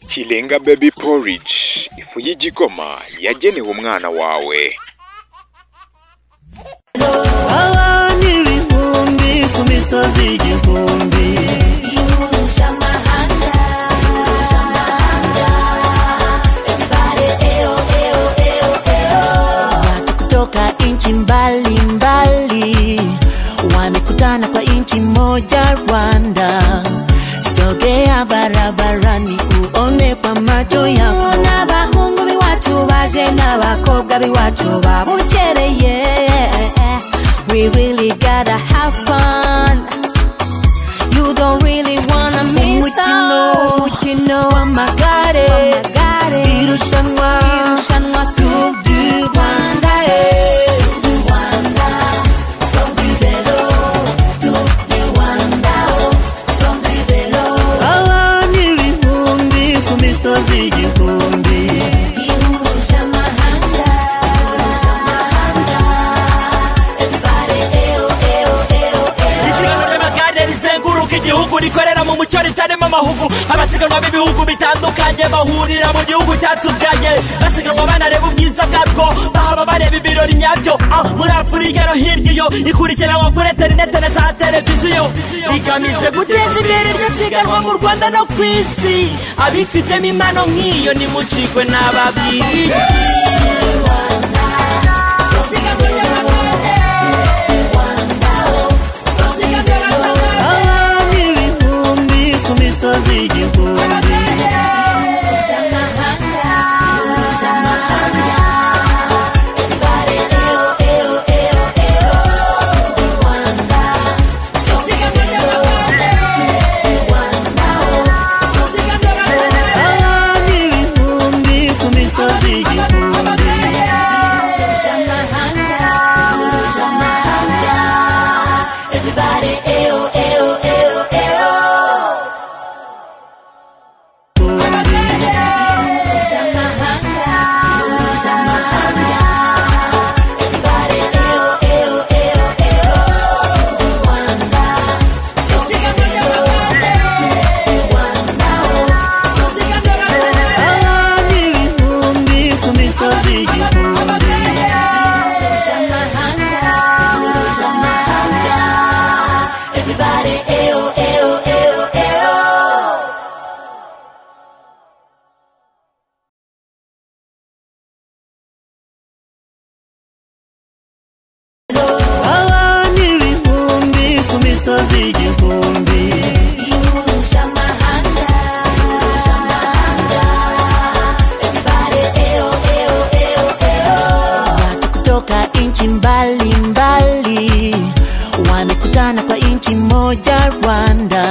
Kirenga Baby Porridge, ifu y'igikoma yagenewe umwana wawe. Abantu ibihumbi ku misozi igihumbi ihuje amahanga. Watu kutoka nchi mbalimbali wamekutana kwa nchi moja Rwanda. Sogea barabarani uone kwa macho yako. N'abahungu b'iwacu baje n'abakobwa b'iwacu babukereye. We really gotta have fun. You don't really wanna miss out. Umukino w'amagare, w'amagare, irushanwa, irushanwa Tour du Rwanda. Abantu ibihumbi ku misozi igihumbi ihuje amahanga. Isiganwa ry'amagare rizenguruka igihugu rikorera mu mucyo ritarimo amahugu. Abasiganwa b'ibihugu bitandukanye bahurira mu gihugu cyatubyaye. Basiganwa banareba ubwiza bwabwo, bahaba bareba ibirori nyabyo. Muri Afurika no hirya iyo ikurikiranwa kuri interinete na za televiziyo. Rigamije guteza imbere iryo siganwa mu Rwanda no ku isi. Abifitemo impano nk'iyo nimucikwe n'ababwiriye. Abantu ibihumbi ku misozi igihumbi ihuje amahanga. Abantu ibihumbi ku misozi igihumbi ihuje amahanga. Ihuje amahanga. Abantu ibihumbi ku misozi igihumbi ihuje amahanga. Abantu ibihumbi ku misozi igihumbi ihuje amahanga. Watu kutoka nchi mbalimbali wamekutana kwa nchi moja Rwanda.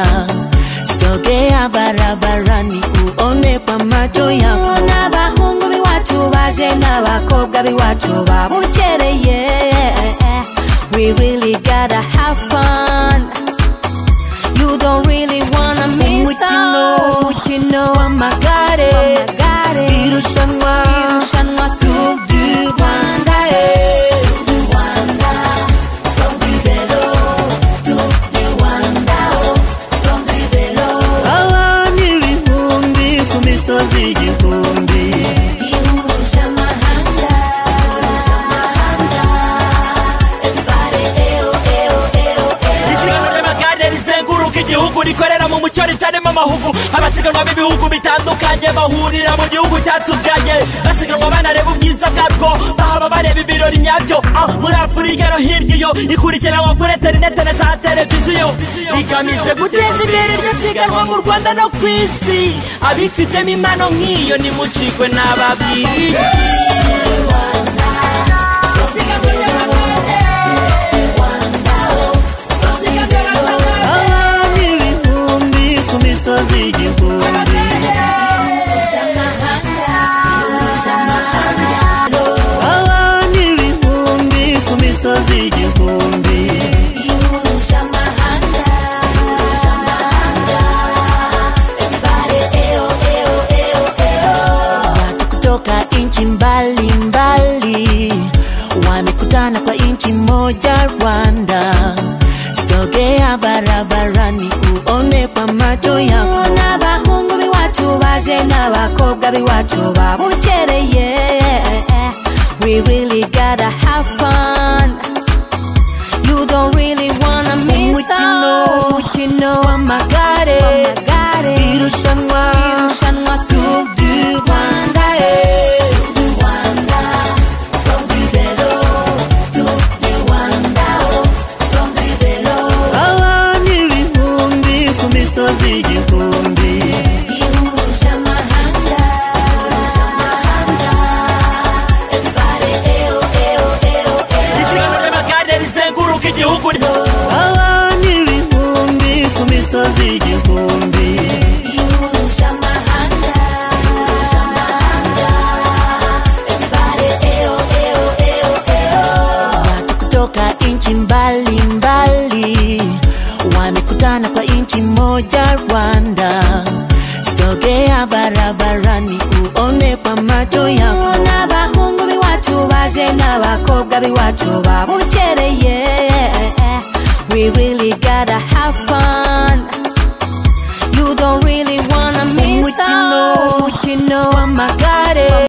Sogea barabarani uone kwa macho yako. N'abahungu b'iwacu baje n'abakobwa b'iwacu babukereye. We really gotta have fun. You don't really wanna miss out. Umukino w'amagare, w'amagare, irushanwa, irushanwa Tour du Rwanda. Abantu ibihumbi ku misozi igihumbi ihuje amahanga. Isiganwa ry'amagare rizenguruka igihugu rikorera mu mucyo ritarimo amahugu. Abasiganwa b'ibihugu bitandukanye bahurira mu gihugu cyatubyaye. Basiganwa banareba ubwiza bwabwo, bahaba bareba ibirori nyabyo. Muri Afurika no hirya iyo ikurikiranwa kuri interinete na za televiziyo. Rigamije guteza imbere iryo siganwa mu Rwanda no ku isi. Abifitemo impano nk'iyo nimucikwe n'ababwiriye. Abantu ibihumbi ku misozi igihumbi ihuje amahanga. kutoka nchi mbalimbali wamekutana kwa nchi moja Rwanda. Sogea barabarani uone kwa macho yako. N'abahungu b'iwacu baje n'abakobwa b'iwacu babukereye. We really gotta have fun. You don't really wanna miss out. Umukino w'amagare, w'amagare, irushanwa, irushanwa Tour du Rwanda. Abantu ibihumbi ku misozi igihumbi. Ihuje amahanga. Isiganwa ry'amagare rizenguruka igihugu. Abantu ibihumbi ku misozi igihumbi. Ihuje amahanga. Watu kutoka nchi mbalimbali wamekutana kwa nchi moja Rwanda. Sogea barabarani uone kwa macho yako. N'abahungu b'iwacu baje n'abakobwa b'iwacu babukereye. We really gotta have fun. You don't really wanna miss out. Umukino w'amagare.